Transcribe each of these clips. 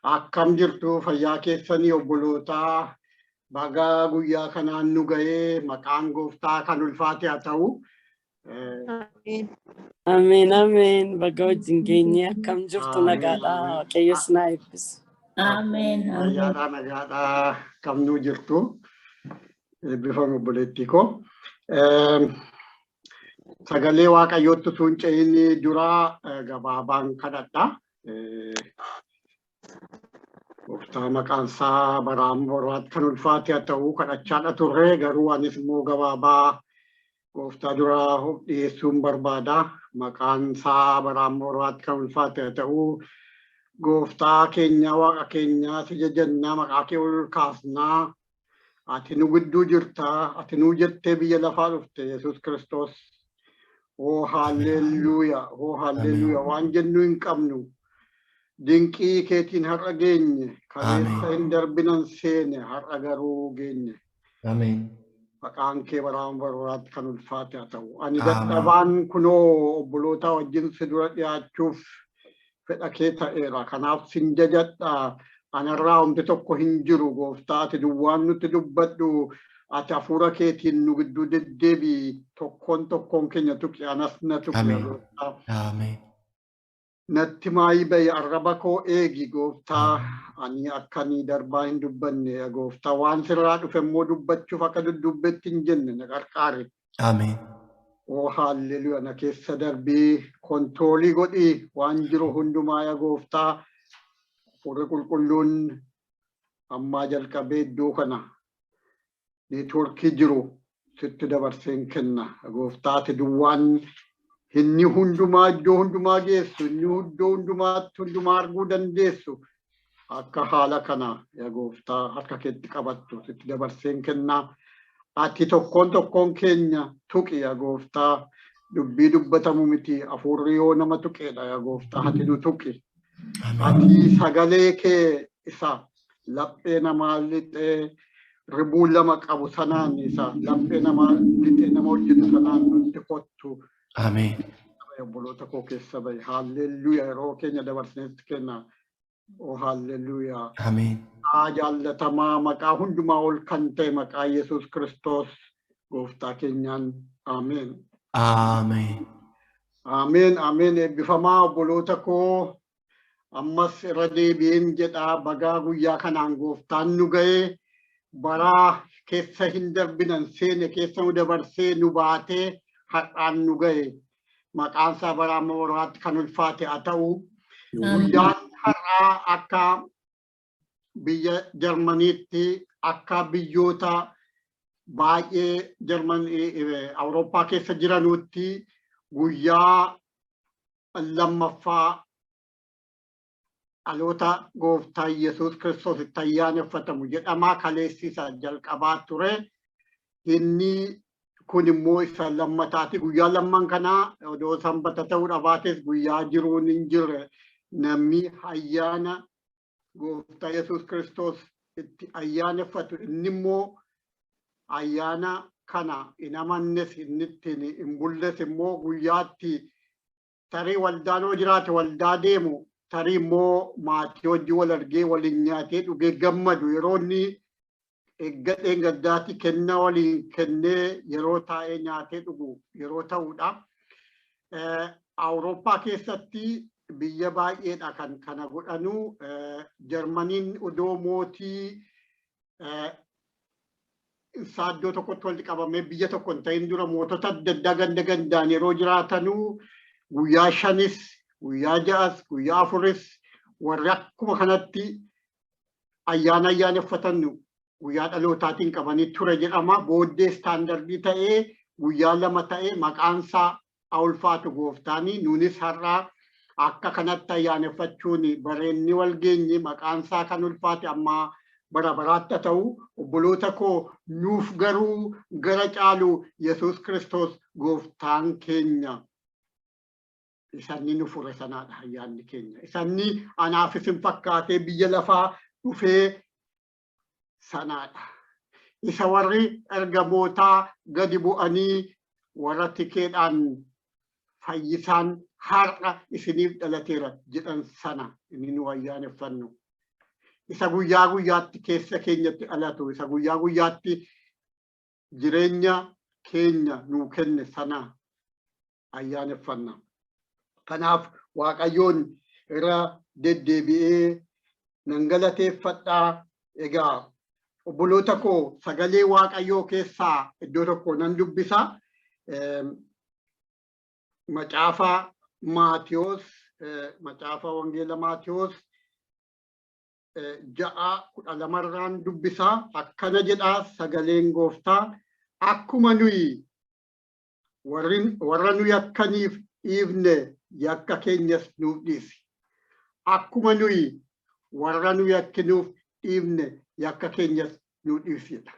Akkam jirtu, fayyaa keessanii obbolootaa? Baga guyyaa kanaan nu ga'ee, maqaan gooftaa kan ulfaate haa ta'u. Ameen, ameen. Baga wajjin geenye. Akkam jirtu? Ameen, Nagaadha. ameen. Waaqayyo isin haa eebbisu. Ameen. Ameen. Fayyaadhaa, nagaadhaa, kamnuu jirtu? Eebbifama obboleettii koo. Sagalee Waaqayyootti utuu hin ce'in dura gabaabaan kadhadha. Gooftaa maqaan isaa baraan baraatti kan ulfaate haa ta'u. Kadhachaadha turre, garuu anis immoo gabaabaa gooftaa dura of dhiyeessuun barbaada. Maqaan isaa baraan baraatti kan ulfaate haa ta'u. Gooftaa keenya, Waaqa keenya, si jajannaa, maqaa kee ol kaasnaa. Ati nu gidduu jirta. Ati nuu jettee biyya lafaa dhufte, Yesuus Kiristoos. Oo haalleluuyaa! Oo haalleluuyaa! Waan jennu hin qabnu. Dinqii keetiin har'a geenye. Kaleessa hin darbinan seene, har'a garuu geenye. Ameen. Maqaan kee baraan baraatti kan ulfaate haa ta'u. Ani Ameen. dadhabaan kunoo obboloota wajjin si dura dhiyaachuuf fedha kee ta'eera. Kanaaf sin jajadha. Anarraa homti tokko hin jiru, gooftaa, ati duwwaan nutti dubbadhu. Ati hafuura keetiin nu gidduu deddeebi. Tokkoon tokkoon keenya tuqi, anas na tuqi, Ameen. gooftaa. Ameen. Natti maayii ba'i, arraba koo eegi, gooftaa. Ani akka ani darbaa hin dubbanne, gooftaa, waan sirraa dhufe immoo dubbachuuf akka duddubbetti hin jenne na qarqaari. Ameen. Oo haalleluuyaa, na keessa darbii control godhi waan jiru hundumaa, yaa gooftaa. Hafuurri qulqulluun ammaa jalqabee iddoo kana network jiru sitti dabarseen kenna. Gooftaa, ati duwwaan inni hundumaa iddoo hundumaa geessu, inni iddoo hundumaatti hundumaa arguu dandeessu, akka haala kana, yaa gooftaa, harka keetti qabattu sitti dabarseen kenna. Ati tokkoon tokkoon keenya tuqi, yaa gooftaa. Dubbii dubbatamu miti, hafuurri yoo nama tuqeedha, yaa gooftaa, ati nu tuqi. Ameen. Ati sagalee kee isa laphee namaa lixee ribuu lama qabu sanaan, isa laphee namaa lixee nama hojjetu sanaan nutti kottu. Ameen. Obboloota koo keessa bahi. Haalleluuyaa, yeroo keenya dabarsinetti kenna. Oo haalleluuyaa. Ameen. Maqaa jaallatamaa, maqaa hundumaa ol kan ta'e, maqaa Yesuus Kiristoos gooftaa keenyaan. Ameen. Ameen. Ameen, ameen. Eebbifamaa obboloota koo. Ammas irra deebi'een jedhaa, bagaa guyyaa kanaan gooftaan nu ga'ee, baraa keessa hin darbinan seene keessa nu dabarsee nu baatee har'aan nu ga'e. Maqaan isaa bara amma baraatti kan ulfaate haa ta'u. Guyyaan har'aa akka biyya Jarmaniitti, akka biyyoota baay'ee Jarman Awurooppaa keessa jiranuutti, guyyaa lammaffaa dhaloota gooftaa Yesuus Kiristoos itti ayyaaneffatamu jedhama. Kaleessi isa jalqabaa ture. Inni kun immoo isa lammataati. Guyyaa lamman kanaa odoo sanbata ta'uu dhabaates guyyaa jiruun hin jirre namni ayyaana gooftaa Yesuus Kiristoos itti ayyaaneffatu, inni immoo ayyaana kana hin amannes, inni ittiin hin bulles immoo guyyaatti tarii waldaan yoo jiraate waldaa deemu, tarii immoo maatii wajjin wal argee waliin nyaatee dhugee gammadu, yeroo inni eeggadheen gaddaatti kennaa waliin kennee yeroo taa'ee nyaatee dhugu yeroo ta'udha. Awurooppaa keessatti biyya baay'eedha kan kana godhanu. Jarmaniin odoo mootii isaa iddoo tokkotti walitti qabamee biyya tokko hin ta'in dura, mootota adda addaa ganda gandaan yeroo jiraatanuu, guyyaa 5s, guyyaa 6s, guyyaa 4s warri akkuma kanatti ayyaana ayyaaneffatan guyyaa dhalootaatiin qabanii ture jedhama. Booddee standard ta'ee guyyaa 2 ta'ee. Maqaan isaa haa ulfaatu gooftaanii. Nunis har'aa akka kanatti ayyaaneffachuun bareenni wal geenye, maqaan isaa kan ulfaate amma bara baraatti haa ta'u. Obboloota koo, nuuf garuu gara caalu Yesuus Kiristoos gooftaan keenya isanni nu fure sanaadha ayyaanni keenya. Isanni anaaf isin fakkaatee biyya lafaa dhufee sanaadha. Isa warri ergamootaa gadi bu'anii warra tikeedhaan "Fayyisaan har'a isiniif dhalateera" jedhan sana inni nu ayyaaneffannu. Isa guyyaa guyyaatti keessa keenyatti dhalatu, isa guyyaa guyyaatti jireenya keenya nuu kenne sana ayyaaneffanna. Kanaaf Waaqayyoon irra deddeebi'ee nan galateeffadhaa. Egaa obboloota koo, sagalee Waaqayyoo keessaa iddoo tokko nan dubbisa. Macaafa Maatiyoos, macaafa Wangeela Maatiyoos 6:12rraan dubbisa. Akkana jedha sagaleen Gooftaa: "Akkuma nuyi warra nu yakkaniif dhiifne, yakka keenyas nuuf dhiisi. Akkuma nuyi warra nu yakkinuuf dhiifne, yakka keenyas nuuf dhiisidha."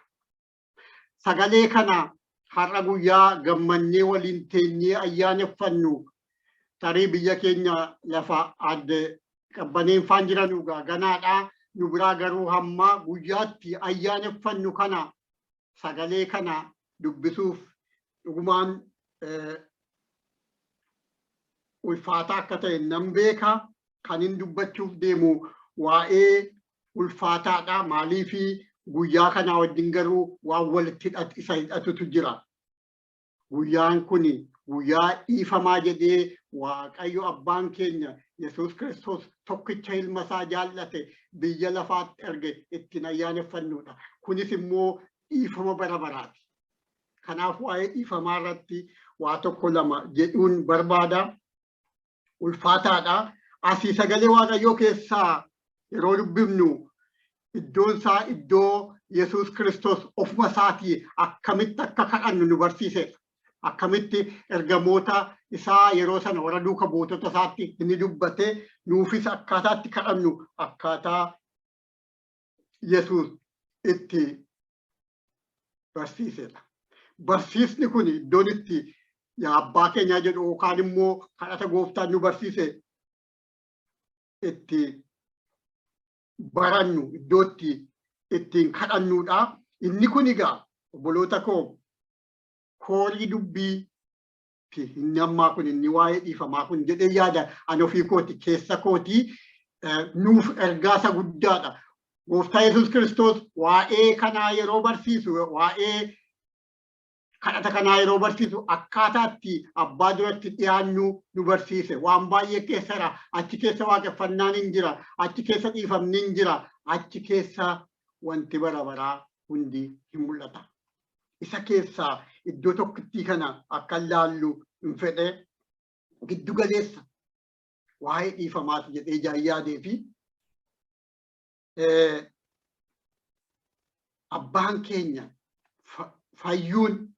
Sagalee kana har'a guyyaa gammannee waliin teenyee ayyaaneffannu, tarii biyya keenya lafa adde Qabbaneen faan jiran ganaadha. Nu biraa garuu hamma guyyaatti ayyaaneffannu kana sagalee kana dubbisuuf dhugumaan ulfaataa akka ta'e nan beeka. Kan hin dubbachuuf deemu waa'ee ulfaataadha. Maaliifi guyyaa kanaa wajjin garuu waan walitti isa hidhatutu jira. Guyyaan kun guyyaa dhiifamaa jedhee Waaqayyo abbaan keenya Yesuus Kiristoos tokkicha ilma isaa jaallate biyya lafaatti erge ittiin ayyaaneffannudha. Kunis immoo dhiifama bara baraati. Kanaaf waa'ee dhiifamaa irratti waa tokko lama jedhuun barbaada. Ulfaataadha. Asii sagalee Waaqayyoo keessaa yeroo dubbifnu, iddoon isaa iddoo Yesuus Kiristoos ofuma isaatii akkamitti akka kadhannu nu barsiisedha. Akkamitti ergamoota isaa yeroo sana warra duuka buutota isaatti inni dubbate, nuufis akkaataatti kadhannu akkaataa Yesuus itti barsiisedha. Barsiisni kun iddoon itti "yaa abbaa keenyaa" jedhu yookaan immoo kadhata Gooftaan nu barsiise itti barannu, iddoo itti ittiin kadhannuudha. Inni kun egaa, obboloota koo, koorii dubbii inni ammaa kun, inni waa'ee dhiifamaa kun jedhee yaada ani ofii kooti keessa kooti nuuf ergaa isa guddaadha. Gooftaa Yesuus Kiristoos waa'ee kanaa yeroo barsiisu, waa'ee kadhata kanaa yeroo barsiisu, akkaataa itti abbaa duratti dhiyaannu nu barsiise. Waan baay'ee keessara. Achi keessa waaqeffannaan hin jira. Achi keessa dhiifamni hin jira. Achi keessa wanti bara baraa hundi hin mul'ata. Isa keessaa iddoo tokkittii kana akka laallu hin fedhe. Giddu galeessa waa'ee dhiifamaati jedhee yaadee fi abbaan keenya fayyuun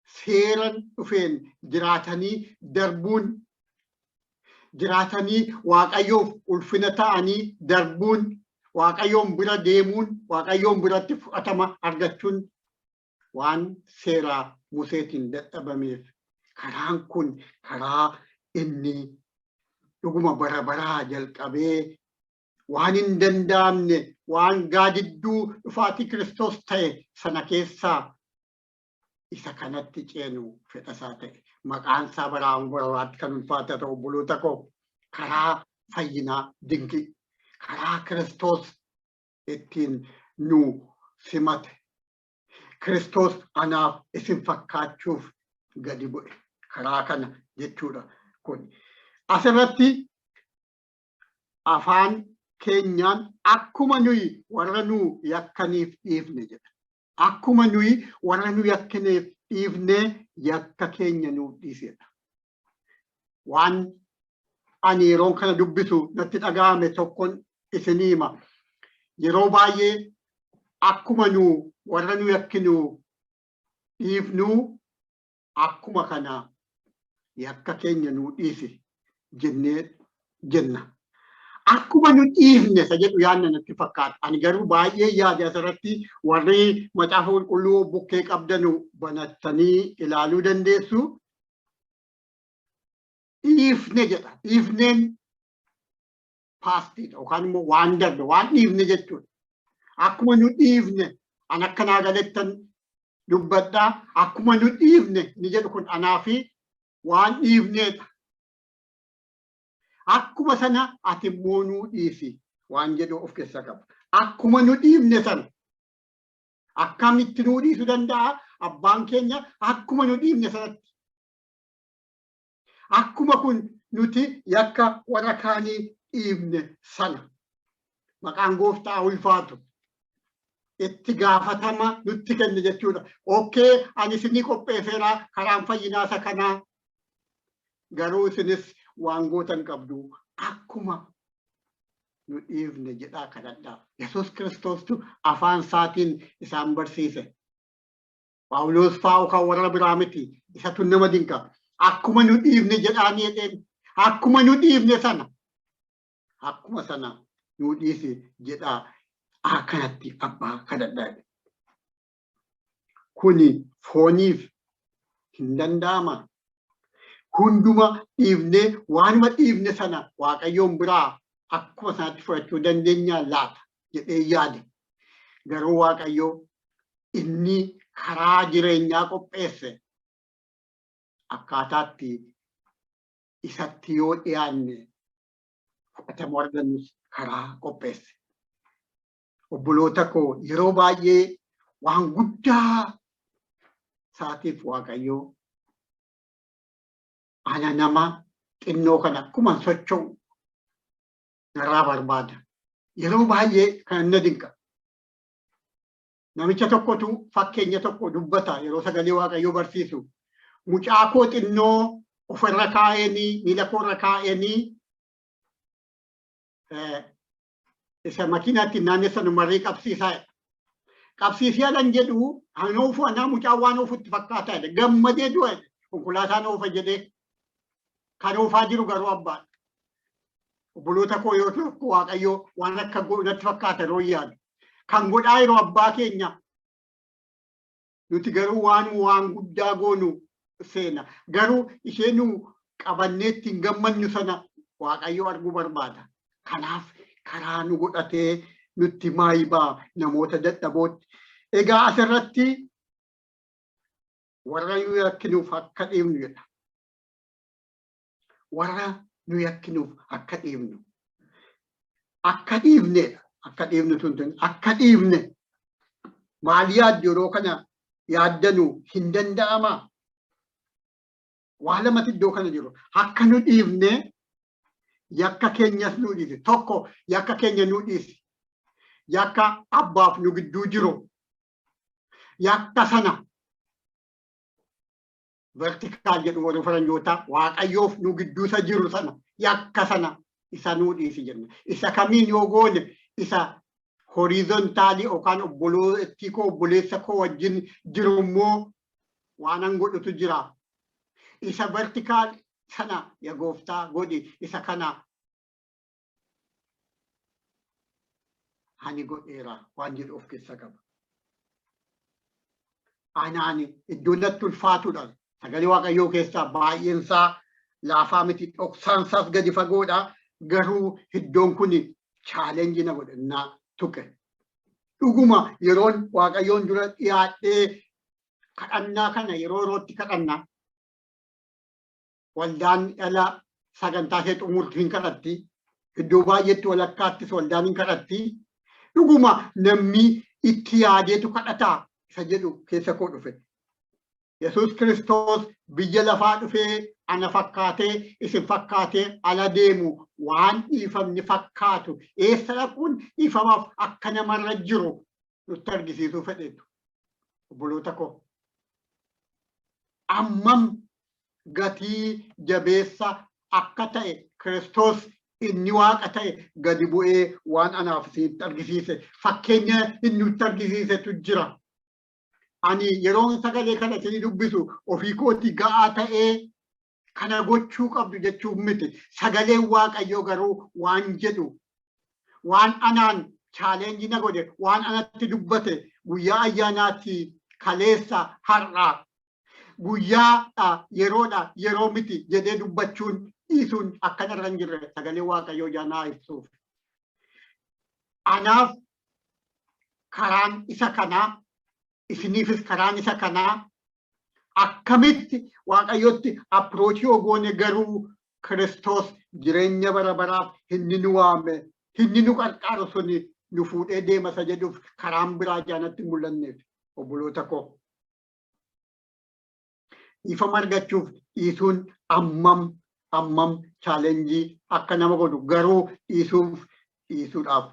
seeran dhufeen jiraatanii darbuun, jiraatanii Waaqayyoof ulfina ta'anii darbuun, Waaqayyoon bira deemuun, Waaqayyoon biratti fudhatama argachuun waan seeraa Museetiin dadhabameef, karaan kun karaa inni dhuguma bara baraa jalqabee waan hin danda'amne, waan gaadidduu dhufaatii Kiristoos ta'e sana keessaa isa kanatti ceenu fedhasaa ta'e. Maqaan isaa baraa baraatti kan ulfaate ta'u. Obboloota koo, karaa fayyinaa dinqii, karaa Kiristoos ittiin nu simate, Kiristoos anaaf isin fakkaachuuf gadi bu'e karaa kana jechuudha kun. Asirratti afaan keenyaan "akkuma nuyi warra nu yakkaniif dhiifne" jedha. "Akkuma nuyi warra nu yakkineef dhiifne, yakka keenya nuuf dhiisedha." Waan ani yeroon kana dubbisu natti dhaga'ame tokkon isinii hima. Yeroo baay'ee "akkuma nu warra nu yakkinu dhiifnu, akkuma kana yakka keenya nuu dhiisi" jennee jenna. "Akkuma nu dhiifne" isa jedhu yaadna natti fakkaata. Ani garuu baay'ee yaade. Asirratti warri Macaafa Qulqulluu bukkee qabdanu banattanii ilaaluu dandeessu. "Dhiifne" jedha. Dhiifneen pastiidha yookaan immoo waan darbe, waan dhiifne jechuudha. Akkuma nu dhiifne, an akka naa galettan dubbadhaa, "akkuma nu dhiifne" ni jedhu kun anaa fi waan dhiifneedha. Akkuma sana ati immoo nuu dhiisi. Waan jedhu of keessaa qaba. Akkuma nu dhiifne sana akkamitti nuu dhiisuu danda'a? Abbaan keenya akkuma nu dhiifne sanatti. Akkuma kun nuti yakka warra kaanii dhiifne sana. Maqaan Gooftaa ulfaatu. Itti gaafatama nutti kenne jechuudha. Okay, ani isinii qopheesseera karaan fayyinaa isa kanaa. Garuu isinis waan gootan qabdu, akkuma nu dhiifne jedhaa kadhadhaa. Yesuus Kiristoostu afaan isaatiin isaan barsiise. Phaawulos faa'u kan warra biraa miti. Isatu nama dinqa. Akkuma nu dhiifne jedhaanii jedheen. Akkuma nu dhiifne sana. Akkuma sana nu dhiisi jedhaa akkanatti abbaa kadhadhaa. Kuni fooniif hin danda'ama. Hunduma dhiifnee waanuma dhiifne sana Waaqayyoon biraa akkuma sanatti fudhachuu dandeenyaa laata jedhee yaade. Garuu Waaqayyo inni karaa jireenyaa qopheesse akkaataatti isatti yoo dhiyaanne fudhatama argannus karaa qopheesse. Obboloota koo, yeroo baay'ee waan guddaa isaatiif Waaqayyoo ana nama xinnoo kana akkuma socho'u narraa barbaada. Yeroo baay'ee kan na dinqa. Namicha tokkotu fakkeenya tokko dubbata yeroo sagalee Waaqayyoo barsiisu. Mucaa koo xinnoo ofirra kaa'eenii, miila koorra kaa'eenii, isa makiinaatti naannessan marii qabsiisaa. Qabsiisee alan jedhu an oofu anaa mucaan waan oofutti fakkaataa jedhe. Gammadee du'a jedhe. Konkolaataan oofa jedhee kan oofaa jiru garuu abbaadha. Obboloota koo, yoo tokko Waaqayyoo waan akka natti fakkaata yeroo yaadu. Kan godhaa yeroo abbaa keenya, nuti garuu waan guddaa goonu seena. Garuu ishee nu qabannee ittiin gammannu sana Waaqayyo arguu barbaada. Kanaaf karaa nu godhatee nutti maayibaa namoota dadhabootti. Egaa asirratti warra nu yakkinuuf akka dhiifnu jedha. Warra nu yakkinuuf akka dhiifnu. Akka dhiifnedha. Akka dhiifnu tun akka dhiifne. Maal yaaddu yeroo kana yaaddanu hin danda'amaa? Waa lamatti iddoo kana jiru. Akka nu dhiifne, yakka keenyas nu dhiisi. Tokko, yakka keenya nu dhiisi. Yakka abbaaf nu gidduu jiru. Yakka sana vertical jedhu warri faranjootaa, Waaqayyoof nu gidduu isa jiru sana, yakka sana isa nuu dhiisi jenna. Isa kamiin yoo goone, isa horizontal yookaan obboleettii koo, obboleessa koo wajjin jiru immoo waanan godhutu jira. Isa vertical sana ya Gooftaa godhi, isa kana ani godheera waan jedhu of keessa qaba. Anaani iddoo natti ulfaatudha. Sagalee Waaqayyoo keessaa baay'een isaa laafaa miti, dhoksaan isaas gadi fagoodha. Garuu iddoon kun challenge na godhannaa tuqe. Dhuguma yeroon Waaqayyoon dura dhiyaadhee kadhannaa kana yeroo yerootti kadhannaa. Waldaan dhala sagantaa ishee xumurtu hin kadhatti. Iddoo baay'eetti walakkaattis waldaan hin kadhatti. Dhuguma namni itti yaadeetu kadhataa isa jedhu keessa koo dhufe. Yesuus Kiristoos biyya lafaa dhufee ana fakkaatee isin fakkaatee ala deemu, waan dhiifamni fakkaatu eessa dhaquun dhiifamaaf akka namarra jiru nutti argisiisuu fedheetu. Obboloota koo, ammam gatii jabeessa akka ta'e Kiristoos inni Waaqa ta'e gadi bu'ee waan anaaf isinitti argisiise, fakkeenya inni nutti argisiisetu jira. Ani yeroon sagalee kana isinii dubbisu ofii kootii ga'aa ta'ee kana gochuu qabdu jechuuf miti. Sagaleen Waaqayyoo garuu waan jedhu, waan anaan challenge na godhe, waan anatti dubbate guyyaa ayyaanaatti kaleessa har'aa guyyaadha, yeroodha, yeroo miti jedhee dubbachuun dhiisuun akkanarra hin jirre sagalee Waaqayyoo jaanaa ibsuuf. Anaaf karaan isa kanaa, isiniifis karaan isa kanaa. Akkamitti Waaqayyotti approach yoo goone garuu Kiristoos jireenya bara baraaf inni nu waame. Inni nu qarqaaru suni nu fuudhee deema isa jedhuuf karaan biraa jaanatti mul'anneef, obboloota koo. Dhiifama argachuuf dhiisuun ammam ammam challenge akka nama godhu, garuu dhiisuuf dhiisuudhaaf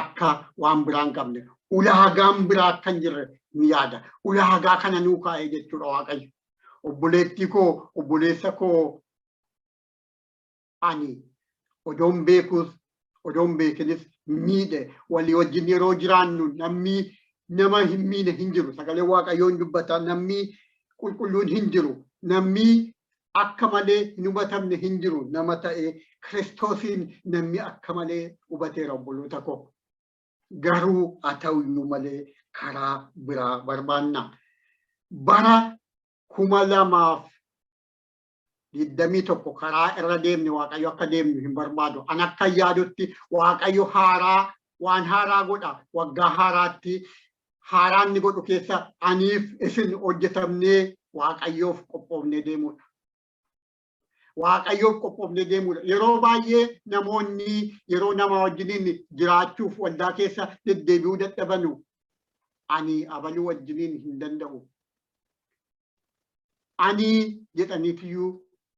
akka waan biraa hin qabne, ulaagaan biraa akka hin jirre ni yaada. Ulaagaa kana nuu kaa'ee jechuudha Waaqayyo. Obboleettii koo, obboleessa koo, ani odoon beekuus odoon beekinis miidhe. Walii wajjin yeroo jiraannu namni nama hin miine hin jiru. Sagalee Waaqayyoon dubbata, namni qulqulluun hin jiru. Namni akka malee hin hubatamne hin jiru nama ta'e. Kiristoosiin namni akka malee hubateera, obboloota koo. Garuu haa ta'uyyuu malee karaa biraa barbaanna. Bara 2021 karaa irra deemne Waaqayyo akka deemnu hin barbaadu. An akka yaadutti Waaqayyo haaraa waan haaraa godha. Waggaa haaraatti haaraan inni godhu keessa aniif isin hojjetamnee Waaqayyoof qophoofnee deemudha. Waaqayyoof qophoofnee deemudha. Yeroo baay'ee namoonni yeroo nama wajjiniin jiraachuuf waldaa keessa deddeebi'uu dadhabanu, ani abaluu wajjiniin hin danda'u, ani jedhaniitiyyuu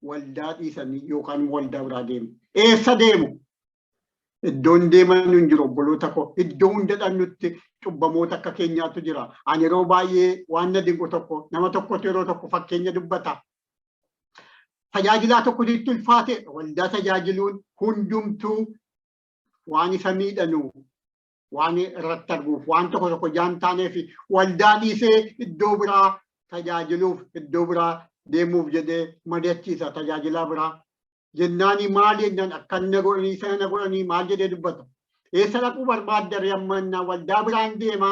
waldaa dhiisanii yookaan waldaa biraa deemu. Eessa deemu? Iddoon deeman hin jiru, obboloota koo. Iddoo hunda dhannutti cubbamoota akka keenyaatu jira. Ani yeroo baay'ee waan na dinqu tokko, nama tokkotu yeroo tokko fakkeenya dubbata. Tajaajilaa tokkotti ulfaate waldaa tajaajiluun, hundumtuu waan isa miidhanu waan irratti arguuf, waan tokko tokko jaan taaneef, waldaa dhiisee iddoo biraa tajaajiluuf, iddoo biraa deemuuf jedhee mari'achiisa tajaajilaa biraa. Jennaani maal jennaan, akkan na godhanii, sana na godhanii maal jedhee dubbata. Eessa dhaquu barbaadda ree ammannaa? Waldaa biraan deema.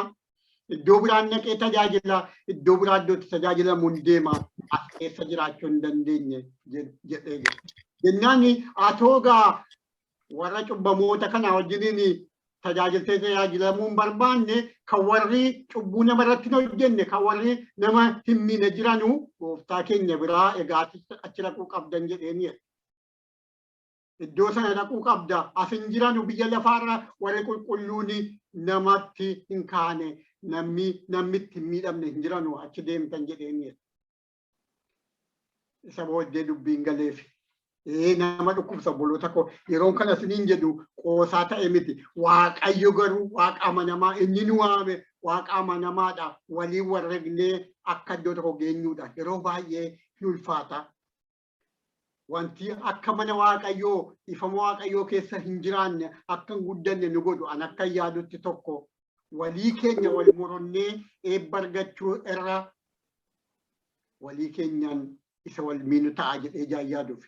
Iddoo biraan dhaqee tajaajila, iddoo biraa iddootti tajaajilamu hin deema, as keessa jiraachuu hin dandeenye jedhee jira. Jennaani atoogaa warra cubbamoota kana wajjiniin tajaajiltee tajaajilamuu hin barbaanne, kan warri cubbuu nama irratti hin hojjenne, kan warri nama hin miine jiranu gooftaa keenya biraa egaa achi dhaquu qabdan jedheeni. Iddoo sana dhaquu qabda. As hin jiranu biyya lafaarra warri qulqulluun namatti hin kaane, namni namni itti hin miidhamne hin jiranu, achi deemtan jedheeni. Isa booddee dubbiin galeef. Ee, nama dhukkubsa, obboloota koo. Yeroon kana isiniin jedhu qoosaa ta'e miti. Waaqayyo garuu Waaqa amanamaa, inni nu waame Waaqa amanamaadha. Waliin warregnee akka iddoo tokko geenyuudha. Yeroo baay'ee ni ulfaata. Wanti akka mana Waaqayyoo, ifama Waaqayyoo keessa hin jiraanne, akka hin guddanne nu godhu, an akka yaadutti tokko, walii keenya wal moronnee eebba argachuu irra walii keenyaan isa wal miinu ta'a jedhee jaan yaaduuf.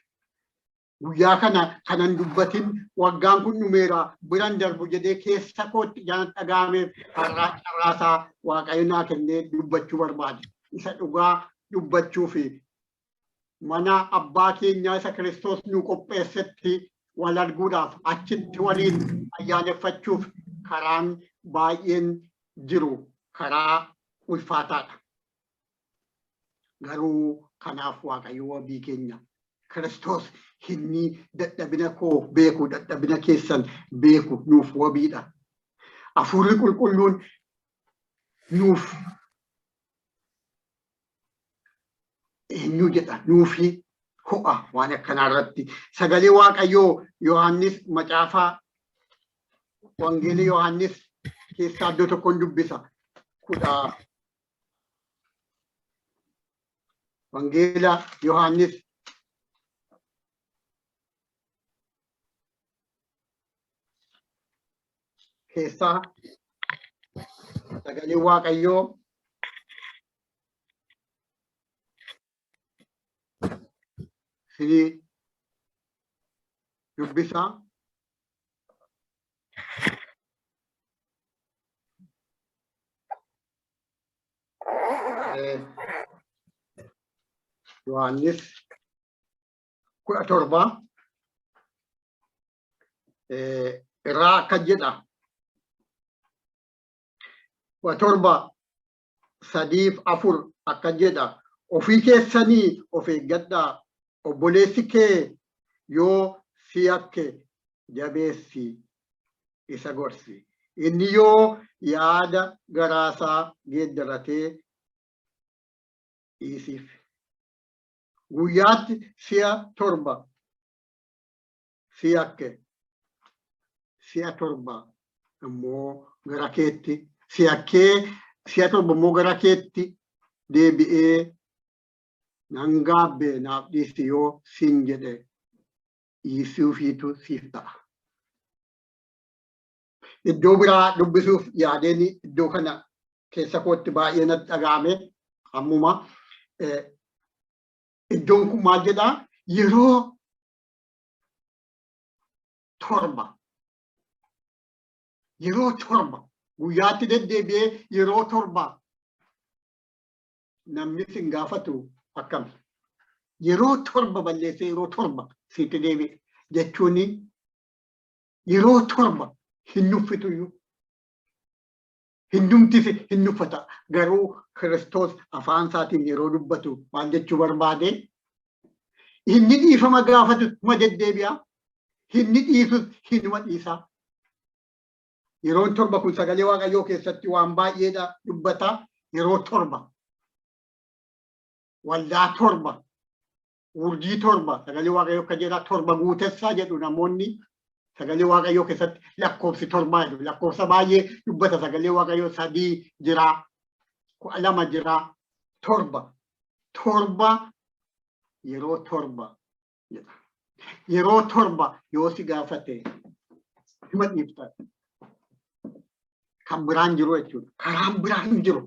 Guyyaa kana kanan dubbatin waggaan kun dhumeera biran darbu jedhee keessa kootti jaan dhaga'ameef, har'aa carraasaa Waaqayyo naa kennee dubbachuu barbaade. Isa dhugaa dubbachuu fi mana abbaa keenyaa isa Kiristoos nu qopheessetti wal arguudhaaf, achitti waliin ayyaaneffachuuf karaan baay'een jiru karaa ulfaataadha. Garuu kanaaf Waaqayyo wabii keenya. Kiristoos inni dadhabina koo beeku, dadhabina keessan beeku nuuf wabiidha. Hafuurri qulqulluun nuuf eenyu jedha, nuufi ho'a waan akkanaa irratti. Sagalee Waaqayyoo Yohaannis macaafaa Wangeelii Yohaannis keessaa iddoo tokkoon dubbisa. Kudha Wangeela Yohaannis keessaa sagalee Waaqayyoo isinii dubbisa. Yohaannis 17 irraa akka jedha. 17 3f 4 akka jedha. Ofii keessanii of eeggadhaa. Obboleessi kee yoo si yakke jabeessi. Isa gorsi. Inni yoo yaada garaasaa geeddaratee dhiisiif. Guyyaatti si'a 7 si yakke, si'a 7 immoo gara keetti si yakkee, si'a 7 immoo gara keetti deebi'ee nan gaabbe, naaf dhiisi yoo siin jedhe, dhiisuufiitu siif ta'a. Iddoo biraa dubbisuuf yaadeen iddoo kana keessa kootti baay'ee natti dhaga'ame ammuma. Iddoon kun maal jedhaa? Yeroo 7, yeroo 7, guyyaatti deddeebi'ee yeroo 7 namni sin gaafatu akkam? Yeroo 7 balleessee yeroo 7 sitti deebi'e jechuun yeroo 7 hin nuffituyyuu. Hindumtis hin nuffata. Garuu Kiristoos afaan isaatiin yeroo dubbatu maal jechuu barbaade? Inni dhiifama gaafatu tuma deddeebi'a. Inni dhiisus hinuma dhiisa. Yeroon 7 kun sagalee Waaqayyoo keessatti waan baay'eedha dubbata. Yeroo 7. Waldaa 7. Urjii 7, sagalee Waaqayyoo akka jedha 7 guutessaa jedhu namoonni. Sagalee Waaqayyoo keessatti lakkoofsi 7 jedhu, lakkoofsa baay'ee dubbata sagalee Waaqayyoo. 3 jira, 12 jira, 7, 7, yeroo 7 jedha. Yeroo 7 yoo si gaafate hima dhiifta. Kan biraan jiru jechuudha. Karaan biraan hin jiru.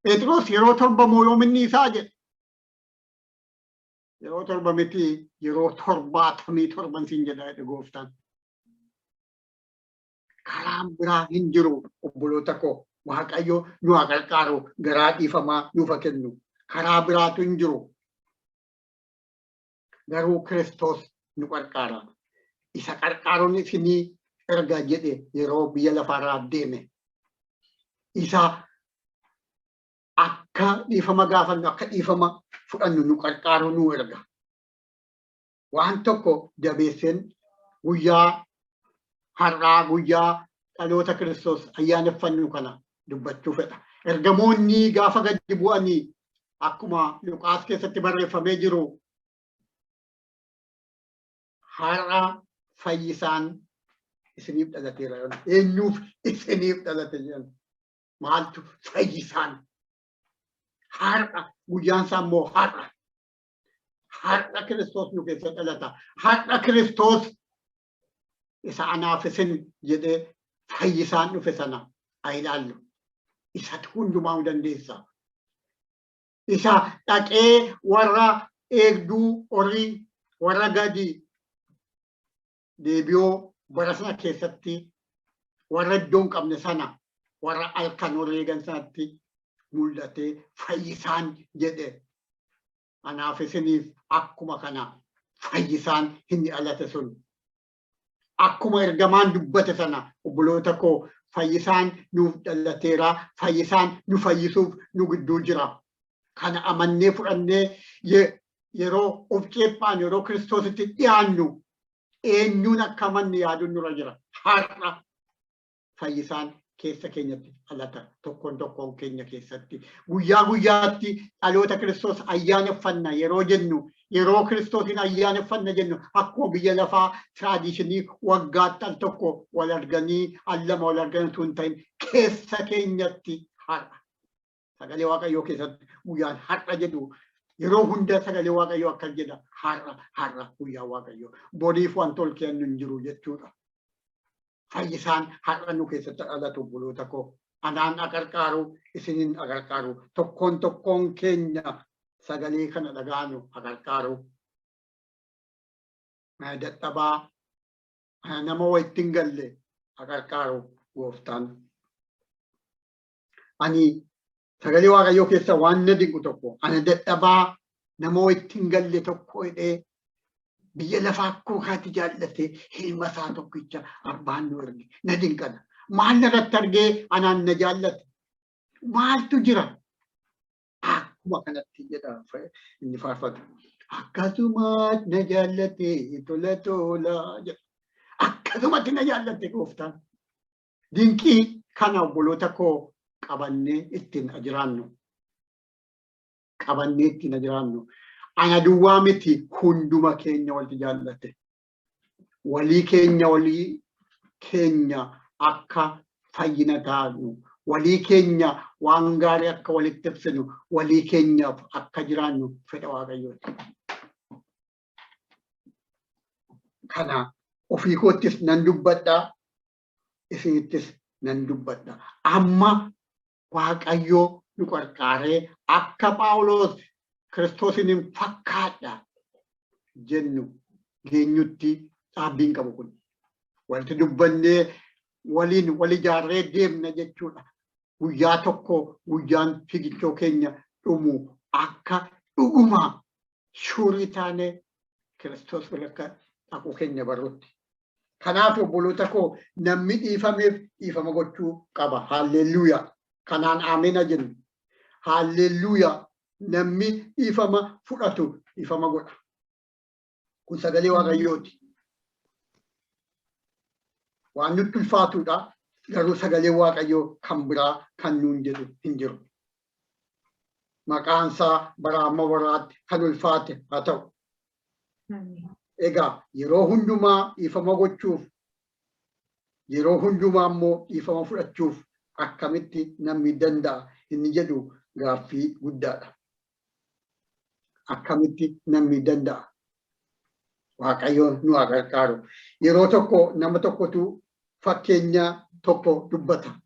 Phexros yeroo 7 moo yoominni isaa jedhe. Yeroo 7 miti, yeroo 77n siin jedha jedhe gooftaan. Karaan biraa hin jiru, obboloota koo. Waaqayyo nu haa qarqaaru, garaa dhiifamaa nuuf haa kennu. Karaa biraatu hin jiru. Garuu Kiristoos nu qarqaara. Isa qarqaaruun isinii erga jedhe yeroo biyya lafaarraa deeme. Isa akka dhiifama gaafannu, akka dhiifama fudhannu nu qarqaaru nu erga. Waan tokko jabeesseen guyyaa har'aa, guyyaa dhaloota Kiristoos ayyaaneffannu kana dubbachuu fedha. Ergamoonni gaafa gadi bu'anii, akkuma Luqaas keessatti barreeffamee jiru, har'a fayyisaan isiniif dhalateera. Eenyuuf isiniif dhalate jedhan? Maaltu fayyisaan? Har'a, guyyaan isaa immoo har'a. Har'a Kiristoos nu keessa dhalata. Har'a Kiristoos isa anaaf isin jedhee fayyisaan dhufe sana haa ilaallu. Isatu hundumaa dandeessa. Isa dhaqee warra eegduu horii, warra gadi deebi'oo bara sana keessatti warra iddoo hin qabne sana, warra halkan horii eegan sanatti mul'atee fayyisaan jedhe, anaaf isiniif akkuma kana fayyisaan inni dhalate sun, akkuma ergamaan dubbate sana, obboloota koo, fayyisaan nuuf dhalateera. Fayyisaan nu fayyisuuf nu gidduu jira. Kana amannee fudhannee yeroo of ceephaan, yeroo Kiristoositti dhiyaannu, eenyuun akka amanne yaaduun nurra jira. Har'a fayyisaan keessa keenyatti dhalata, tokkoon tokkoon keenya keessatti. Guyyaa guyyaatti dhaloota Kiristoos ayyaaneffanna yeroo jennu, yeroo Kiristoosin ayyaaneffanna jennu, akkuma biyya lafaa tradition waggaatti al tokko wal arganii, al lama wal argan utuu hin ta'in, keessa keenyatti har'a. Sagalee Waaqayyoo keessatti guyyaan har'a jedhu yeroo hunda sagalee Waaqayyoo akkas jedha: har'a, har'a guyyaa Waaqayyoo. Boriif wanti ol kennu hin jiru jechuudha. Fayyisaan har'a nu keessatti dhalatu, obboloota koo. Anaan aqarqaaru, isinin aqarqaaru, tokkoon tokkoon keenya sagalee kana dhagaanu aqarqaaru. Dadhabaa nama wayitti hin galle aqarqaaru gooftaan. Ani sagalee Waaqayyoo keessa waan na dinqu tokko, ana dadhabaa nama wayitti hin galle tokko jedhee biyya lafaa akkuma kanatti jaallate ilma isaa tokkicha abbaan nu erge na dinqana. Maal narratti argee anaan na jaallate? Maaltu jira? Akkuma kanatti jedha inni faarfatu. Akkasumas na jaallate tola tola jedha. Akkasumatti na jaallatte gooftaan. Dinqii kana obboloota koo qabannee ittiin jiraannu. Qabannee ittiin jiraannu. Ana duwwaa miti, hunduma keenya walitti jaallate. Walii keenya, walii keenya akka fayyina taanu, walii keenya waan gaarii akka walitti ibsinu, walii keenyaaf akka jiraannu fedha Waaqayyooti. Kana ofii koottis nan dubbadha, isinittis nan dubbadha. Amma Waaqayyoo nu qarqaaree akka Phaawulos Kiristoosin hin fakkaadha jennu geenyutti dhaabbiin qabu kun. Walitti dubbannee waliin wal ijaarree deemna jechuudha. Guyyaa tokko guyyaan fiigichoo keenya dhumu akka dhuguma shuurii taanee Kiristoos bira akka dhaquu keenya barrutti. Kanaaf obboloota koo, namni dhiifameef dhiifama gochuu qaba. Haalleelluuyaa. Kanaan aamena jennu. Haalleelluuyaa. Namni dhiifama fudhatu dhiifama godha. Kun sagalee Waaqayyooti. Waan nutti ulfaatudha. Garuu sagalee Waaqayyoo kan biraa kan nuun jedhu hin jiru. Maqaan isaa bara amma baraatti kan ulfaate haa ta'u. Egaa yeroo hundumaa dhiifama gochuuf, yeroo hundumaa immoo dhiifama fudhachuuf akkamitti namni danda'a inni jedhu gaaffii guddaadha. Akkamitti namni danda'a? Waaqayyo nu haa gargaaru. Yeroo tokko nama tokkotu fakkeenya tokko dubbata.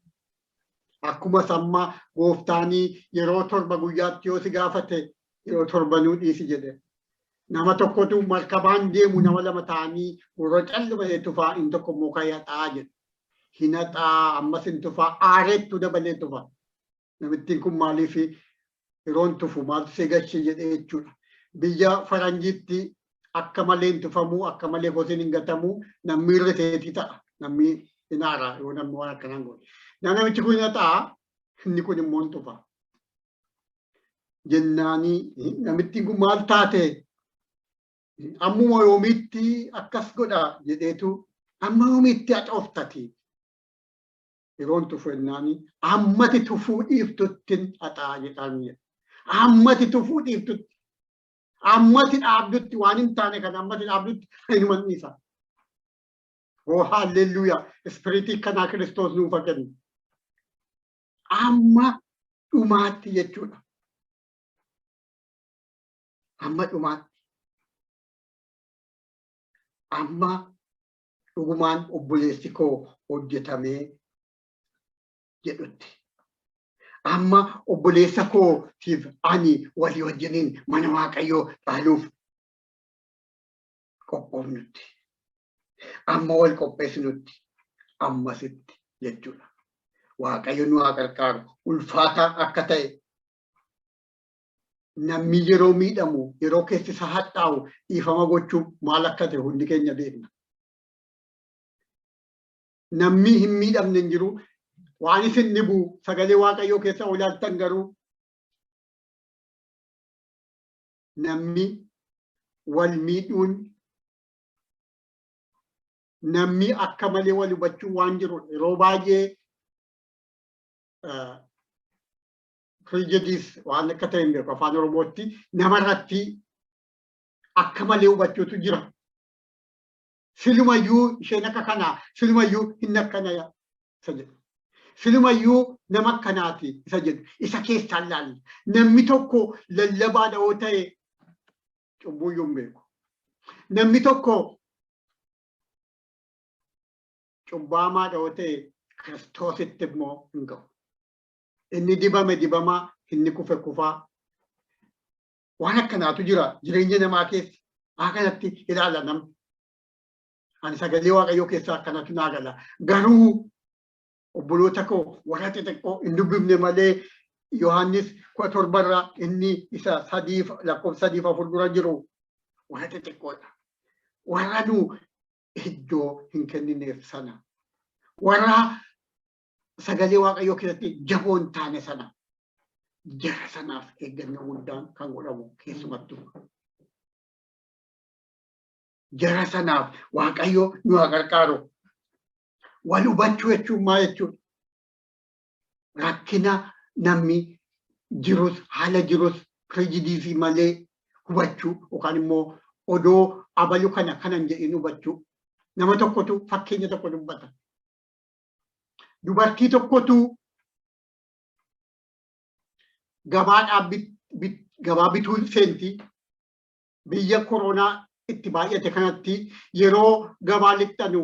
Akkuma sammaa gooftaanii yeroo 7 guyyaatti yoo si gaafate yeroo torbanuu dhiisi jedhe. Nama tokkotu markabaan deemu, nama lama ta'anii warra calluma ta'e tufaa, inni tokko immoo kan haxaa jedhe. Hin haxaa, ammas hin tufaa, aareettu dabalee tufa. Namittiin kun maaliif yeroon tufu maaltu si gashe jedhee jechuudha. Biyya faranjiitti akka malee hin tufamuu, akka malee kosiin hin gatamuu, namni irra teetii ta'a. Namni hin aara yoo namni waan akkanaan godhe. Namichi kun hin haxaa, inni kun immoo hin tufa. Jennaanii namittiin kun maal taate, ammuma yoomiitti akkas godha jedheetu, amma yoomiitti haxooftati yeroon tufu jennaanii, ammati tufuu dhiiftuttin haxaa jedhaan jedha. Ammati tufuu dhiiftutti, ammati dhaabdutti, waan hin taane kana ammati dhaabdutti hinuman dhiisa. Oo haalleluuyaa, ispiriitii kanaa Kiristoos nuuf haa kennu. Amma dhumaatti jechuudha. Amma dhumaatti. Amma dhugumaan obboleessi koo hojjetamee jedhutti. Amma obboleessa kootiif ani walii wajjiniin mana Waaqayyoo dhaaluuf qophoofnutti. Amma wal qopheessinutti, ammasitti jechuudha. Waaqayyo nu haa gargaaru. Ulfaataa akka ta'e, namni yeroo miidhamu, yeroo keessi isaa hadhaa'u dhiifama gochuu maal akka ta'e hundi keenya beekna. Namni hin miidhamne hin jiru. Waan isin dhibu sagalee Waaqayyoo keessa olaaltan, garuu namni wal miidhuun, namni akka malee wal hubachuu waan jiru, yeroo baay'ee prejudice waan akka ta'e hin beeku afaan Oromootti, namarratti akka malee hubachuutu jira. Silumayyuu isheen akka kanaa, silumayyuu hin akkana isa jedhu. Silumayyuu nama akkanaati isa jedhu. Isa keessaan laalla. Namni tokko lallabaadha yoo ta'e cubbuuyyuu hin beeku. Namni tokko cubbaamaadha yoo ta'e Kiristoositti immoo hin ga'u. Inni dibame dibamaa, inni kufe kufaa. Waan akkanaatu jira jireenya namaa keessa. Akkanatti ilaala namni. Ani sagalee Waaqayyoo keessaa akkanatu naa gala. Garuu obboloota koo warra xixiqqoo hin dubbifne malee, Yohaannis 17rraa inni isa sadiif lakkoofsa 3f 4 dura jiru warra xixiqqoodha. Warra nu iddoo hin kennineef sana. Warra sagalee Waaqayyoo keessatti jaboo hin taane sana. Jara sanaaf eeggannoo guddaan kan godhamu keessumattuu. Jara sanaaf Waaqayyo nu haa gargaaru. Wal hubachuu jechuun maal jechuudha? Rakkina namni jirus, haala jirus prejudice malee hubachuu yookaan immoo odoo abalu kana kanan jedhin hubachuu. Nama tokkotu fakkeenya tokko dubbata. Dubartii tokkotu gabaadhaa gabaa bituu seenti. Biyya koronaa itti baay'ate kanatti yeroo gabaa lixxanu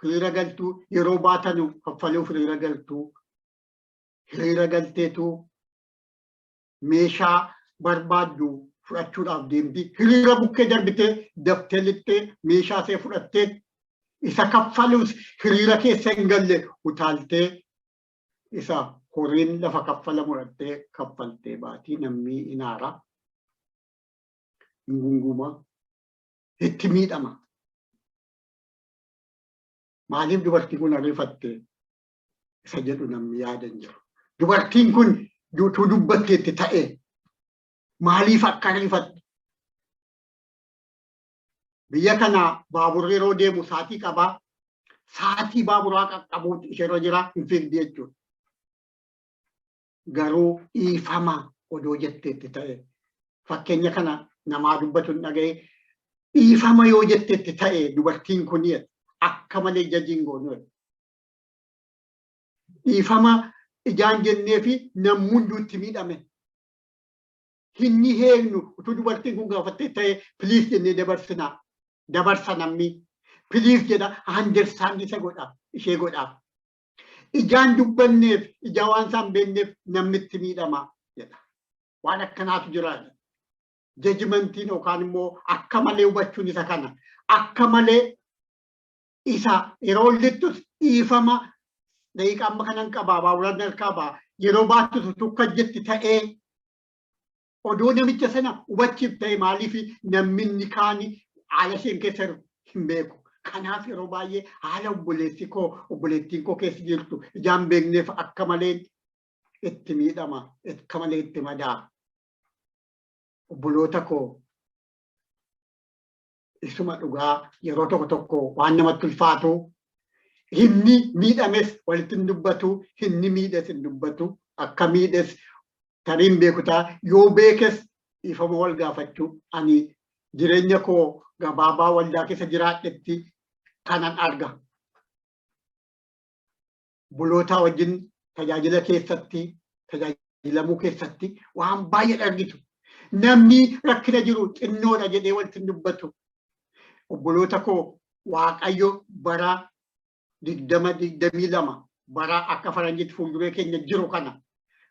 hiriira galtuu, yeroo baatanu kaffaluuf hiriira galtuu, hiriira galteetu meeshaa barbaaddu fudhachuudhaaf deemti. Hiriira bukkee darbitee daftee lixxee meeshaa ishee fudhattee isa kaffaluus hiriira keessa hin galle utaaltee isa horiin lafa kaffalamu fudhattee kaffaltee baatii. Namni inaara, hin gunguma, itti miidhama. Maaliif dubartii kun ariifatte isa jedhu namni yaada hin jiru. Dubartiin kun utuu dubbatteetti ta'e maaliif akka ariifatte? Biyya kana baaburri yeroo deemu saatii qabaa. Saatii baaburaa qaqqabuutu isheerra jira, hin fiigdi jechuudha. Garuu dhiifama odoo jetteetti ta'e, fakkeenya kana namaa dubbatu hin dhaga'e, dhiifama yoo jetteetti ta'e dubartiin kun akka malee jajiin goonu. Dhiifama ijaan jennee fi namni hunduu itti miidhame. Hinni heegnu utuu dubartiin kun gaafattee ta'e please jennee dabarsinaa. Dabarsa namni. Please jedha, understand isa godha, ishee godha. Ijaan dubbanneef, ijaa waan isaan beekneef namni itti miidhama jedha. Waan akkanaatu jira. Judgmentiin yookaan immoo akka malee hubachuun isa kana. Akka malee isa yeroo lixxus dhiifama, daqiiqaa amma kanan qabaa, baaburaan harkaa ba'a. Yeroo baattus utuu akka jetti ta'ee, odoo namicha sana hubachiif ta'e, maaliif namni inni kaani haala isheen keessa jiru hin beeku. Kanaaf yeroo baay'ee haala obboleessi koo, obboleettiin koo keessa jirtu ijaan beekneef akka malee itti miidhama, akka malee itti madaa. Obboloota koo, isuma dhugaa yeroo tokko tokko waan namatti ulfaatu, inni miidhames walitti hin dubbatu, inni miidhes hin dubbatu, akka miidhes tarii hin beeku ta'a, yoo beekes dhiifama wal gaafachuu. Ani jireenya koo gabaabaa waldaa keessa jiraadhetti kanan arga. Obboloota wajjin tajaajila keessatti, tajaajilamuu keessatti waan baay'ee argitu. Namni rakkina jiru xinnoodha jedhee walitti hin dubbatu. Obboloota koo, Waaqayyo bara 2022, bara akka faranjitti fuulduree keenya jiru kana,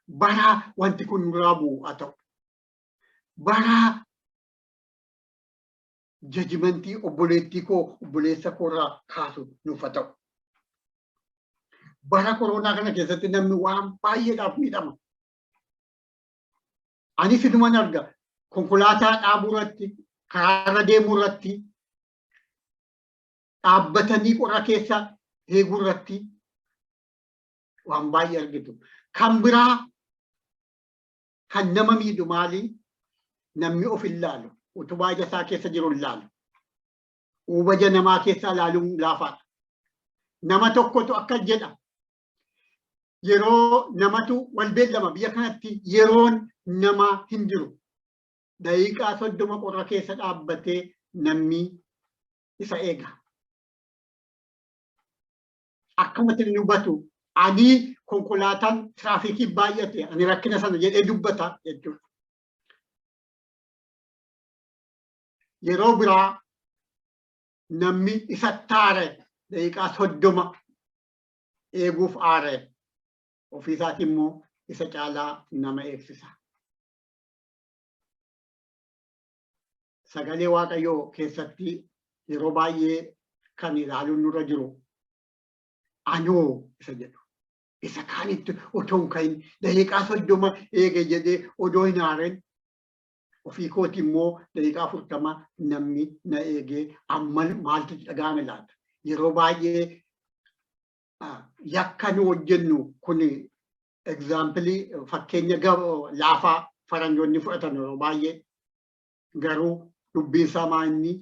bara wanti kun nurraa bu'u haa ta'u. Bara judgmentii obboleettii koo, obboleessa koo irraa kaasu nuuf haa ta'u. Bara koronaa kana keessatti namni waan baay'eedhaaf miidhama. Anis inuman arga, konkolaataa dhaabuu irratti, karaarra deemuu irratti, dhaabbatanii qorra keessa eeguu irratti waan baay'ee argitu. Kan biraa kan nama miidhu maali? Namni of hin laalu. Utubaa ija isaa keessa jiru hin laalu. Hubaja namaa keessaa laaluun laafaadha. Nama tokkotu akkas jedha. Yeroo namatu wal beellama, biyya kanatti yeroon namaa hin jiru. Daqiiqaa 30 qorra keessa dhaabbatee namni isa eega. Akkamatti inni hubatu, ani konkolaataan tiraafikii baay'ate, ani rakkina sana jedhee dubbata jechuudha. Yeroo biraa namni isa taare daqiiqaa 30 eeguuf aare, ofiisaati immoo isa caalaa nama eegsisa. Sagalee Waaqayyoo keessatti yeroo baay'ee kan ilaaluun nurra jiru anoo isa jedhu. Isa kaanitti otoo hin ka'in, daqiiqaa 30 eege jedhee odoo hin aaren, ofii kooti immoo daqiiqaa 40 namni na eegee amma maaltu dhaga'ame laata? Yeroo baay'ee yakka nu hojjennu kun example, fakkeenya laafaa faranjoonni fudhatan yeroo baay'ee, garuu dubbiin isaa maa inni?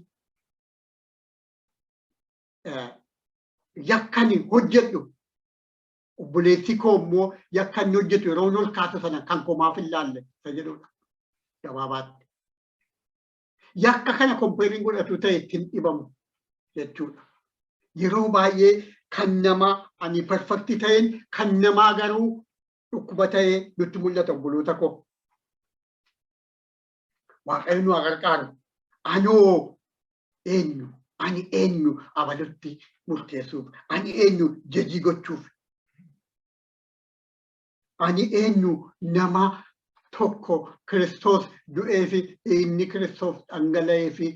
Yakkani hojjedhu, obboleessi koo immoo yakka inni hojjetu yeroo ol kaasu sana kan koo maaf hin laalle isa jedhudha gabaabaatti. Yakka kana compare godhatu ta'e ittiin dhibamu jechuudha. Yeroo baay'ee kan namaa ani perfect ta'een, kan namaa garuu dhukkuba ta'ee nutti mul'ata, obboloota koo. Waaqayyo nu haa gargaaru. Anoo eenyu? Ani eenyu abalutti murteessuuf? Ani eenyu judge gochuuf? Ani eenyu nama tokko Kiristoos du'ee fi inni Kiristoos dhangala'ee fi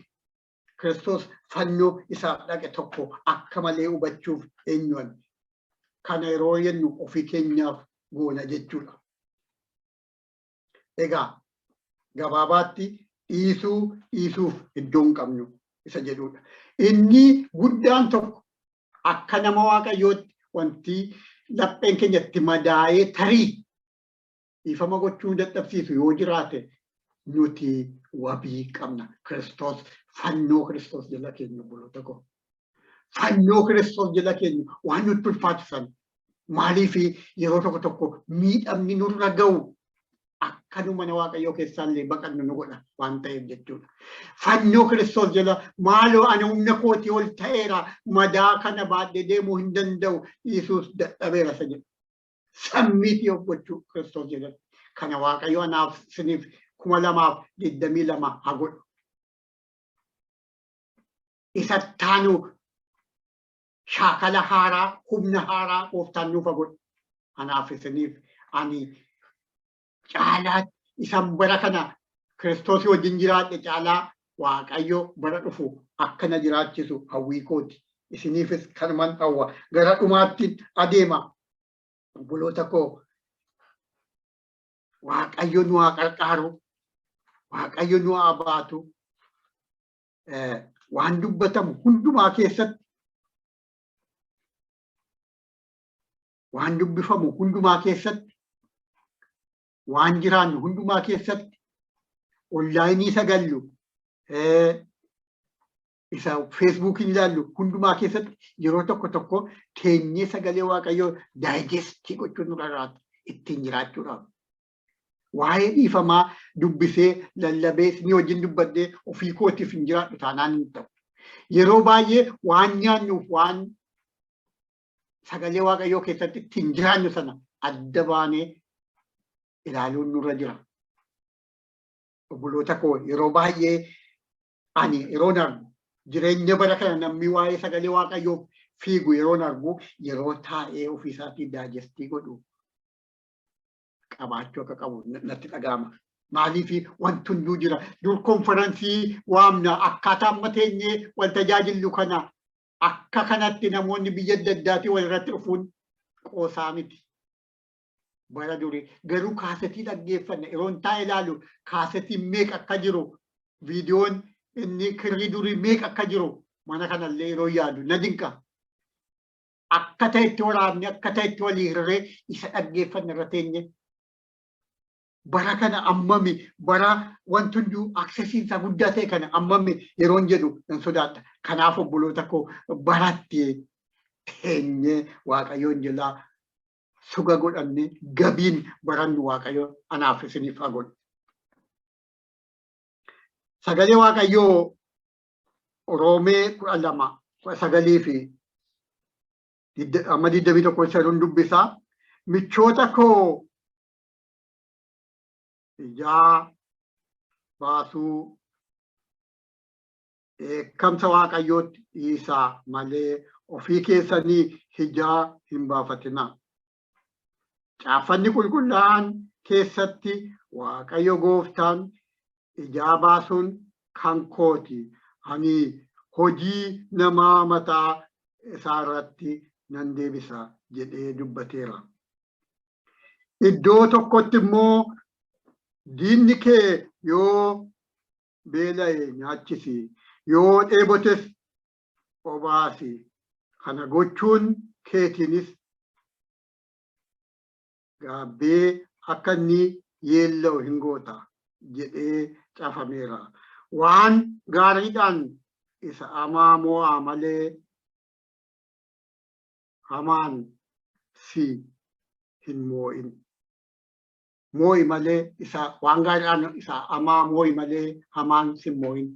Kiristoos fannoo isaaf dhaqe tokko akka malee hubachuuf eenyu ani? Kana yeroo jennu ofii keenyaaf goona jechuudha. Egaa gabaabaatti dhiisuu dhiisuuf iddoo hin qabnu isa jedhudha. Inni guddaan tokko akka nama Waaqayyootti wanti lapheen keenya itti madaa'ee tarii dhiifama gochuu dadhabsiisu yoo jiraate, nuti wabii qabna. Kiristoos, fannoo Kiristoos jala keenya, obboloota koo. Fannoo Kiristoos jala keenya waan nutti ulfaatisan maaliif yeroo tokko tokko miidhamni nurra ga'u akka nu mana Waaqayyoo keessaallee baqannu nu godha waan ta'eef jechuudha. Fannoo Kiristoos jala, maaloo ani humna kootii ol ta'eera, madaa kana baadhee deemuu hin danda'u, dhiisuus dadhabeera isa jedhu. Submit of gochuu Kiristoos jalatti. Kana Waaqayyo anaaf isiniif 2022 haa godhu. Isa taanu shaakala haaraa, humna haaraa gooftaan nuuf haa godhu. Anaaf isiniif ani caalaatti isan bara kana Kiristoosii wajjin jiraadhe caalaa Waaqayyo bara dhufu akkana jiraachisu hawwii kooti. Isiniifis kanuman hawwa. Gara dhumaatti adeema. Obboloota koo, Waaqayyo nu haa qarqaaru. Waaqayyo nu haa baatu. Waan dubbatamu hundumaa keessatti, waan dubbifamu hundumaa keessatti, waan jiraannu hundumaa keessatti, online sagallu, isa Facebookiin ilaallu hundumaa keessatti yeroo tokko tokko teenyee sagalee Waaqayyoo digest gochuun nurra jiraata ittiin jiraachuudhaaf. Waa'ee dhiifamaa dubbisee lallabee isinii wajjin dubbadhee ofii kootiif hin jiraadhu taanaan hin ta'u. Yeroo baay'ee waan nyaannuuf waan sagalee Waaqayyoo keessatti ittiin jiraannu sana adda baanee ilaaluun nurra jira. Obboloota koo, yeroo baay'ee ani yeroon argu jireenya bara kana namni waa'ee sagalee Waaqayyoof fiigu yeroon argu, yeroo taa'ee ofiisaatii digest godhu qabaachuu akka qabu natti dhaga'ama. Maaliif wanti hunduu jira. Dur conference waamna, akkaataa amma teenyee wal tajaajillu kana akka kanatti namoonni biyya adda addaatii wal irratti dhufuun qoosaa miti. Bara durii garuu kaasetii dhaggeeffanna. Yeroon taa'ee ilaalu kaasetiin meeqa akka jiru, viidiyoon inni kirrii durii meeqa akka jiru mana kanallee yeroo yaadu na dinqa. Akka ta'etti waraabne, akka ta'etti walii hirree isa dhaggeeffanna irra teenye. Bara kana ammami bara wanti hunduu accessiin isaa guddaa ta'e kana ammami yeroon jedhu nan sodaadha. Kanaaf obboloota koo, baratti teenyee Waaqayyoon jalaa suga godhanne gabiin barannu Waaqayyo anaaf isiniif haa godhu. Sagalee Waaqayyoo Roomee 12 19 fi amma 21 isa jedhuun dubbisaa. Michoota koo, ijaa baasuu dheekkamsa Waaqayyootti dhiisaa malee ofii keessanii hijaa hin baafatinaa. Caaffanni qulqullaa'aan keessatti Waaqayyo gooftaan, "Ijaa baasuun kan kooti, ani hojii namaa mataa isaa irratti nan deebisa" jedhee dubbateera. Iddoo tokkotti immoo, "Diinni kee yoo beela'e nyaachisi, yoo dheebotes obaasi, kana gochuun keetiinis gaabbee akka inni yeella'u hin goota" jedhee caafameera. Waan gaariidhaan isa hamaa mo'aa malee Hamaan si hin moo'in. Moo'i malee isa waan gaariidhaan isa hamaa moo'i malee hamaan si hin moo'in.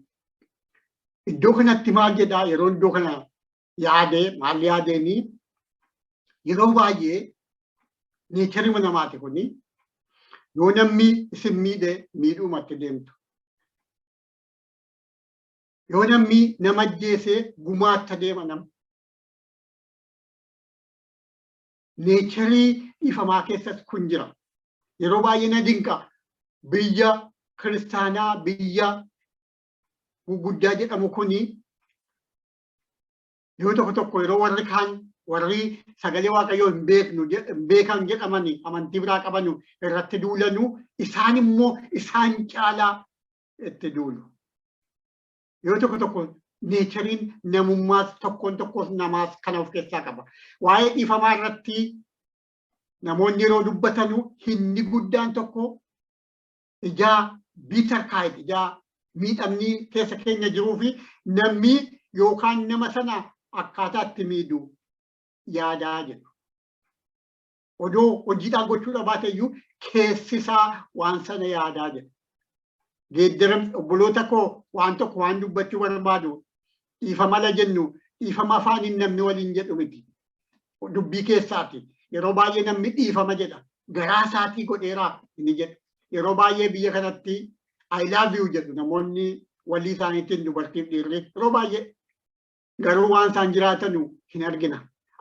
Iddoo kanatti maal jedhaa? Yeroo iddoo kana yaadee maal yaadeenii, yeroo baay'ee nature namaati kuni, yoo namni isin miidhe miidhuumatti deemtu. Yoo namni nama ajjeese gumaatta deema nama. Nature dhiifamaa keessas kun jira. Yeroo baay'ee na dinqa, biyya kiristaanaa, biyya guguddaa jedhamu kuni, yoo tokko tokko yeroo warri kaan, warri sagalee Waaqayyoo hin beeknu hin beekan jedhamani, amantii biraa qabanu irratti duulanu, isaan immoo isaan caalaa itti duulu. Yoo tokko tokko natureiin namummaas tokkoon tokkos namaas kana of keessaa qaba. Waa'ee dhiifamaa irratti namoonni yeroo dubbatanu hinni guddaan tokko ijaa bitter kaayit, ijaa miidhamni keessa keenya jiruu fi namni yookaan nama sana akkaataa itti miidhu yaadaa jedhu. Odoo hojiidhaan gochuu dhabaate iyyuu keessisaa waan sana yaadaa jedhu. Geeddaram obboloota koo, waan tokko waan dubbachuu barbaadu, dhiifama la jennu dhiifama afaaniin namni waliin jedhu miti. Dubbii keessaati. Yeroo baay'ee namni dhiifama jedha. Garaa isaatii godheeraa inni jedhu. Yeroo baay'ee biyya kanatti "I love you" jedhu namoonni walii isaaniitiin, dubartiif dhiirri yeroo baay'ee. Garuu waan isaan jiraatanu hin argina.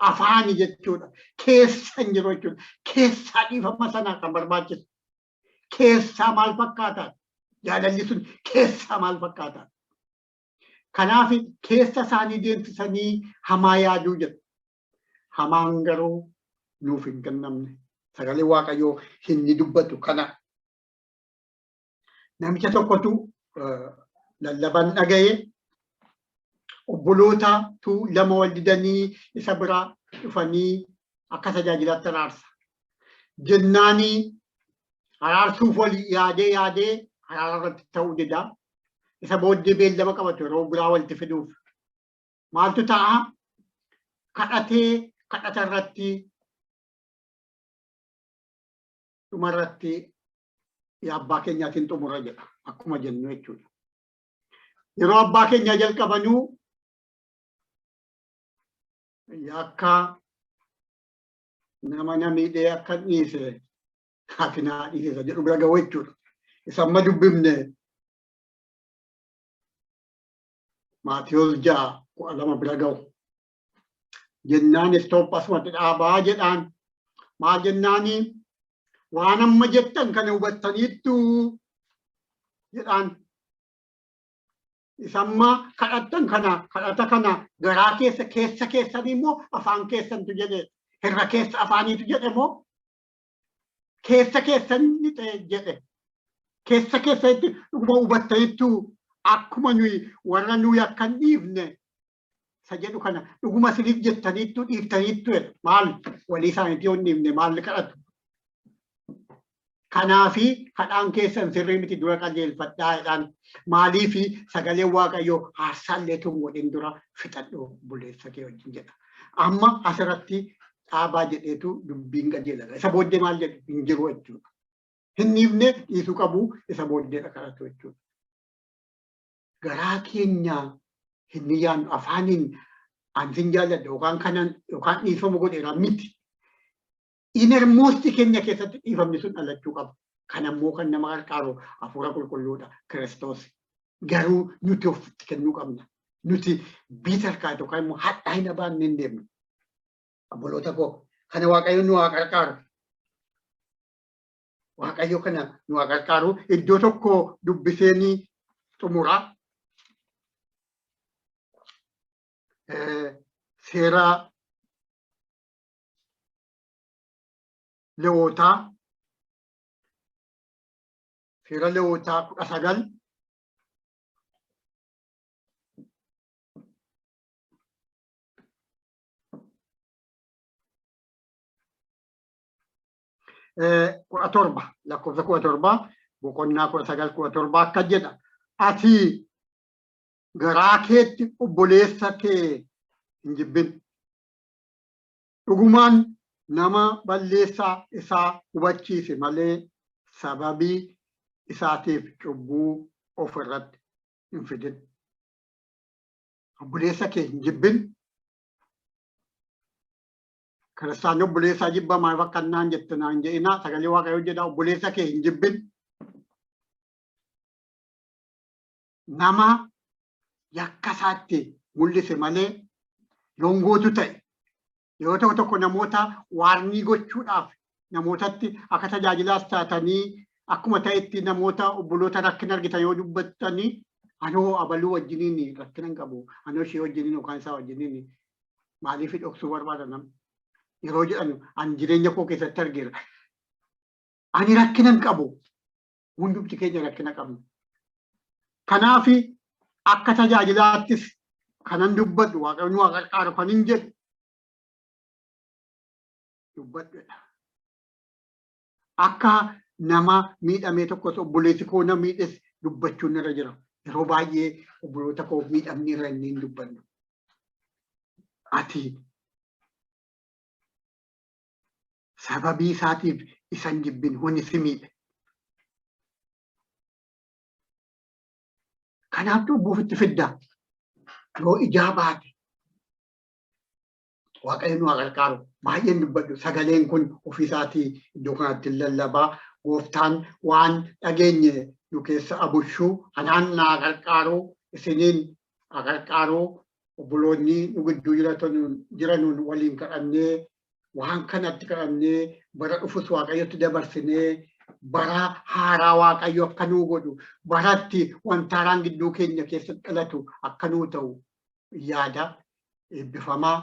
Afaani jechuudha. Keessa hin jiru jechuudha. Keessaa dhiifama sana kan barbaachisu. Keessaa maal fakkaata? Jaalalli sun keessaa maal fakkaata? Kanaaf keessa isaanii deemsisanii hamaa yaaduu jedhu. Hamaan garuu nuuf hin kennamne. Sagalee Waaqayyoo hin dubbatu kana. Namicha tokkotu lallaban dhaga'ee, obbolootatu lama wal didanii isa bira dhufanii akka tajaajilaatti araarsa. Jennaanii araarsuuf wal yaadee yaadee araara irratti ta'uu dida. Isa booddee beellama qabatu yeroo biraa walitti fiduuf. Maaltu ta'a? Kadhatee kadhata irratti dhuma irratti abbaa keenyaatiin xumura jedha, akkuma jennu jechuudha. Yeroo abbaa keenyaa jalqabanuu akka nama na miidhee akka dhiise ati naa dhiise jedhu bira ga'u jechuudha. Isa amma dubbifne Maatiyos 6:12 bira ga'u. Jennaan "Stop, asumatti dhaabaa" jedhaan. Maal jennaani? "Waan amma jettan kana hubattaniittu?" jedhaan. Isa amma kadhattan kana, kadhata kana garaa keessa keessa keessanii immoo afaan keessantu jedhe? Irra keessa afaaniitu jedhe moo keessa keessan jedhe? Keessa keessanitti dhuguma hubattaniittu? Akkuma nuyi warra nuyi akka hin dhiifne isa jedhu kana dhuguma isiniif jettaniittu, dhiiftaniittu jedha. Maal walii isaaniitti yoo hin dhiifne maal kadhatu? Kanaafi kadhaan keessan sirrii miti, dura qajeelfadhaa jedhaan. Maaliifi? Sagaleen Waaqayyoo aarsaallee tun godhin dura fixadhu obboleessa kee wajjin jedha. Amma asirratti dhaabaa jedheetu dubbiin qajeelata. Isa booddee maal jedhu hin jiru jechuudha. Hin dhiifne, dhiisuu qabu, isa booddeedha kadhatu jechuudha. Garaa keenya hin yaadnu, afaaniin an sin jaalladha yookaan kanan yookaan dhiifama godheera miti. Innermost keenya keessatti dhiifamni sun dhalachuu qaba. Kan ammoo kan nama gargaaru hafuura qulqulluudha, Kiristoos. Garuu nuti ofitti kennuu qabna. Nuti bitter kaayit yookaan immoo hadhaa hin abaanne hin deemnu. Obboloota koo, kana Waaqayyo nu haa gargaaru. Waaqayyo kana nu haa gargaaru. Iddoo tokko dubbiseenii xumura. Seera Lewwotaa, seera Lewwotaa 19 17, lakkoofsa 17, boqonnaa 19 17 akka jedha. "Ati garaa keetti obboleessa kee hin jibbin." Dhugumaan nama balleessaa isaa hubachiise malee sababii isaatiif cubbuu of irratti hin fidin. Obboleessa kee hin jibbin. Kiristaanni obboleessaa jibba maal akka naan jette naan jedhina. Sagalee Waaqayyoo jedha, obboleessa kee hin jibbin. Nama yakka isaatti mul'ise malee yongootu ta'e. Yeroo tokko tokko namoota waarnii gochuudhaaf namootatti akka tajaajilaas taatanii akkuma ta'etti namoota obboloota rakkina argitan yoo dubbattanii, anoo abaluu wajjiniin rakkina hin qabu, anoo ishee wajjiniin yookaan isaa wajjiniin maaliif dhoksuu barbaada namni yeroo jedhan an jireenya koo keessatti argeera. Ani rakkina hin qabu. Hundumti keenya rakkina qabna. Kanaaf akka tajaajilaattis kanan dubbadhu, Waaqayyo nu haa qarqaaru kan hin jedhu dubbadhudha. Akka nama miidhamee tokkos obboleessi koo na miidhes dubbachuun irra jira. Yeroo baay'ee obboloota koo miidhamni irra inni hin dubbannu. Ati sababii isaatiif isan jibbin huni si miidhe. Kanaaf cubbuu ofitti fidda. Yoo ijaa baate Waaqayyo nu haa gargaaru. Baay'een dubbadhu, sagaleen kun ofiisaatii iddoo kanatti lallabaa. Gooftaan waan dhageenye nu keessa abushuu, anaan na haa gargaaru, isiniin haa gargaaru. Obboloonni nu gidduu jiranuun waliin kadhannee, waan kanatti kadhannee, bara dhufus Waaqayyotti dabarsinee, bara haaraa Waaqayyo akka nuu godhu, baratti wanta haaraan gidduu keenya keessatti dhalatu akka nuu ta'u yaada. Eebbifamaa.